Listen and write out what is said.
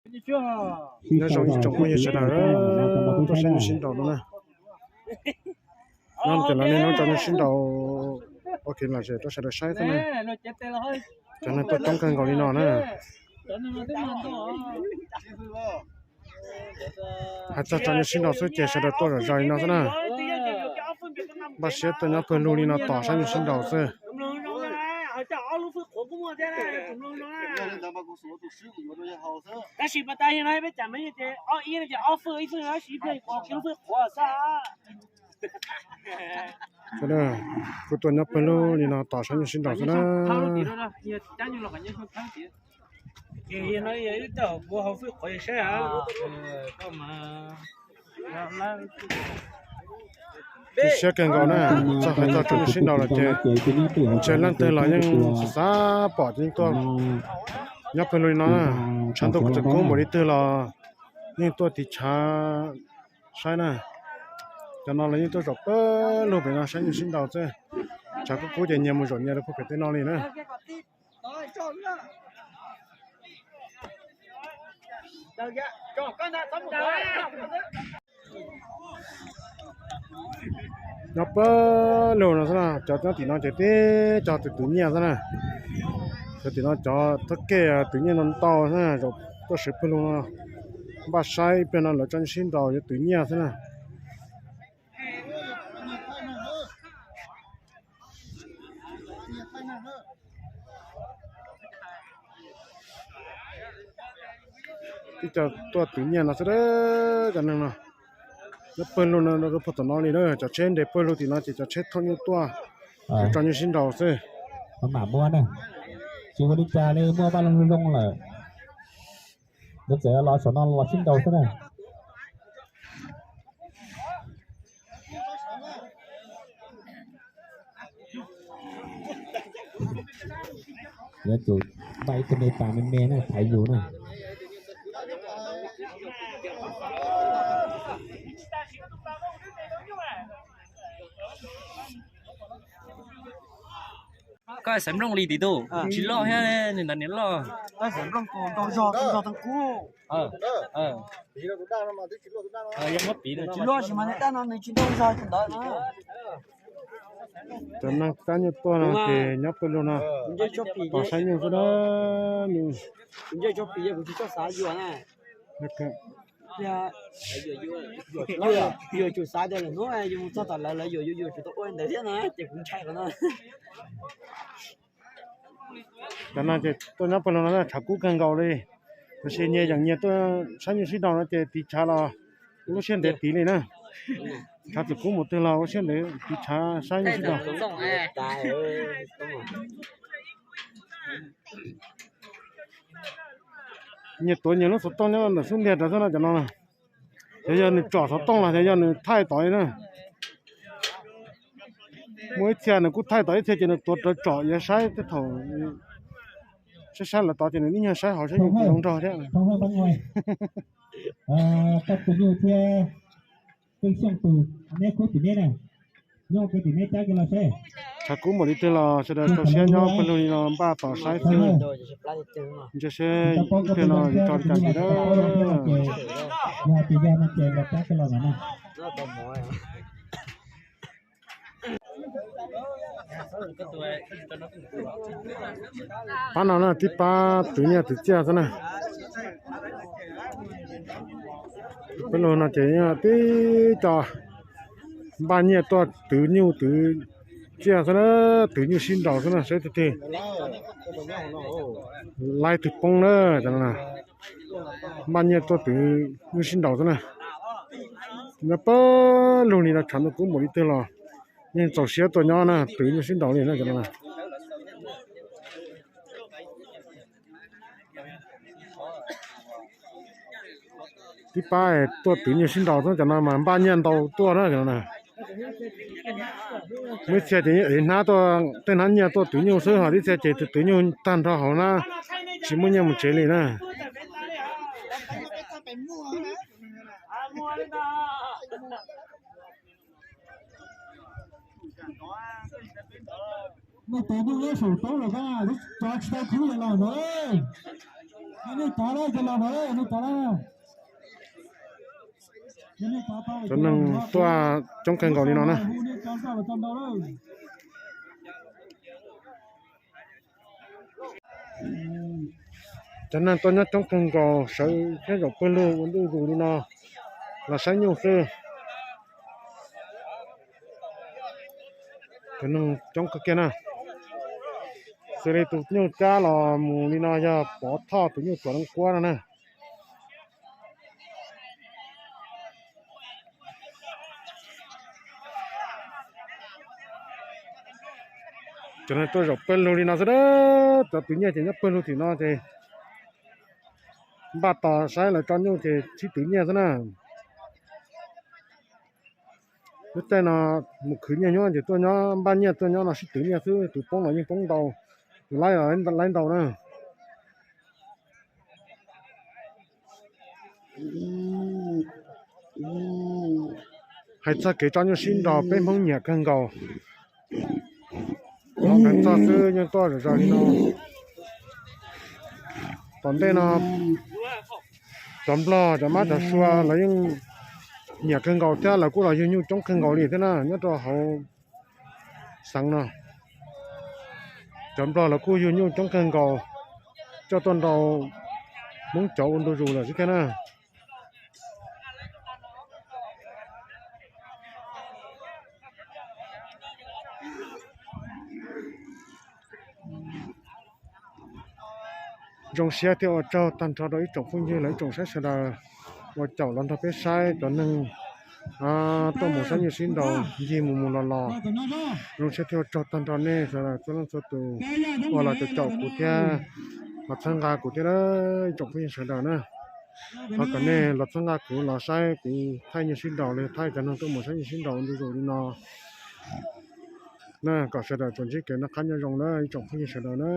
Nyob zoo ib tsoom phooj ywg sawv daws tuaj saib nyuj sib nraus no na. Nyob ces los nej nyob tso nyuj sib nraus ua kev lom zem rau sawv daws saib xwb na. Cov neeg tuaj coob kawg nkaus li no na. Hais txog tso nyuj sib nraus xwb ces sawv daws tuaj zom zaws li no xwb na. Npaj siab tuaj nyob pawg lug li no tos saib nyuj sib nraus xwb. Kuv tuaj nyob pawg lug li no tos saib nyuj sib nraus xwb na. Cia siab kawg nkaus na, txog hais txog tso nyuj sib nraus lawm ces ntshe leej twg los yeej xav xav pom ces yeej tuaj nyob pawg lug li no na. Tshav ntuj kuj tseem kub npaum li twg los yeej tuaj tiv tshav saib na. Cov no los yeej tuaj zaum pawg lug pem no saib nyuj sib nraus xwb. Tshav kub kub ces nyias mus zaum nyias rau puag pem tej no li na. Nyob pawg lug no xwb na, cov nyob tim no ces tib co tus twv nyiaj xwb na. Cov tim no cov thab kej twv nyiaj no ntau xwb na, zaum tuaj saib pawg lug no, npaj saib ib pliag no lawv tso nyuj sib nraus yuav twv nyiaj xwb na. Tib co tuaj twv nyiaj no xwb, cov neeg no nyob pawg lug no rau puag tom no li na, cov tsheb nres pawg lug tim no ces cov tsheb thauj nyuj tuaj, tso nyuj sib nraus xwb. Mam muab na, tsis ua li cas li, muaj vaj loog zoo lawm. Lawv txawm los saum no los sib nraus xwb na. Yuav tsum npaj ib tug me pas me me na thaiv yus na. Koj xaiv nplooj li tim tub tsis loj thiab, nws ntawd niam loj. Yog muab piv. Cov neeg kab nyuj tuaj no ces nyob pawg lug no tos saib nyuj xwb na. Yuav tsum xav tias lawv hnub yus mus txog tom lawv, lawv yuam yuam yuam tsum tau ua li ntawd thiab no ces kuv ntshai qhov no. Cov no ces tuaj nyob pawg lug no tshav kub kawg nkaus li, tab sis nyias yeem nyias tuaj saib nyuj sib nraus no ces tiv tshav los lub siab ntev tiv li na. Tshav txawm kub mus twg los lub siab ntev tiv tshav saib nyuj sib nraus. Nyias tuav nyias lub xov tooj nyob ntawm xub ntiag rau xwb no cov no. Xyov yog nws tsom xov tooj los xyov yog nws thaij tod li na. Muaj ib txhia nws kuj thaij tod ib txhia ces nws tuav rawv tsom yav saib tej thaum saib saib lawv tod ces nws ib nyuag saib hauv saib zoo nraug thiab. Tshav kub npaum li twg los sawv daws rau siab nyob pawg lug li no npaj tos saib xwb. Ntshe seb ib pliag no yuav tso li cas ntxiv na. Pab no na tib pab twv nyiaj twv txiaj xwb na. Peb lug no ces tib co npaj nyiaj tuaj twv nyuj twv txiaj xwb na, twv nyuj sib nraus xwb na, saib twg twg laib twg poob na. Npaj nyiaj tuaj twv nyuj sib nraus xwb na. Nyob pawg lug li no tshav ntuj kub npaum li twg los yeej txaus siab tuaj nyob na, twv nyuj sib nraus li na cov no. Tib pab tuaj twv nyuj sib nraus xwb, cov no mas npaj nyiaj ntau tuaj na. Muaj ib txhia ces ev hnab tuaj, tej hnab nyiaj tuaj twv nyuj xwb, ho tib txhia ces twv nyuj tag nrho hauv hnab, tsis muaj nyiaj mus tsev li na. Nej twv nyuj nyob saum roob los, cov tsis tau khwv los no. Cov neeg tuaj coob kawg nkaus li no na. Cov neeg tuaj nyob coob kawg nkaus, sawv nyob zaum pawg lug ua ntuj zus li no los saib nyuj xwb. Cov neeg coob kawg kiag na. Xws li tus nyuj cab los mus li no yog Pov Thoj tus nyuj tuam leej kuab no na. Cov neeg tuaj zaum pawg lug li no xwb na. Cov twv nyiaj ces nyob pawg lug tim no ces npaj tos saib lawv tso nyuj ces sib twv nyiaj xwb na. Lub caij no mus khwv nyiaj nyob ces tuaj nyob npaj nyiaj tuaj nyob no sib twv nyiaj xwb, tus poob los yeej poob ntau, tus laib los laib ntau na. Hais txog kev tso nyuj sib nraus peb Hmoob nyiam kawg nkaus. Los ntawd txog xwb yeej tuaj zom zaws li no. Tom ntej no cov Nplog cov Mab cov Suav lawv yeej nyiam kawg nkaus thiab lawv kuj los yug nyuj coob kawg nkaus li thiab na nyob rau hauv xeev no. Cov Nplog lawv kuj yug nyuj coob kawg nkaus coj tuaj nrau Hmoob cov ua ntu zus lawm xwb thiab na. Zoo siab thiab ua tsaug tag nrho rau ib tsoom phooj ywg los ib tsoom saib sawv daws uas caum los nrog peb saib cov neeg tuaj mus saib nyuj sib nraus ncig mus mus los los. Zoo siab thiab ua tsaug tag nrho nej sawv daws txhua leej txhua tus uas los caum caum kuv thiab los txhawb nqa kuv thiab ib tsoom phooj ywg sawv daws na. Thov kom nej los txhawb nqa kuv los saib kuv thaij nyuj sib nraus los thaij cov neeg tuaj mus saib nyuj sib nraus ntu zus li no na, kom sawv daws tsuas ntsib kev noj qab nyob zoo na ib tsoom phooj ywg sawv daws na.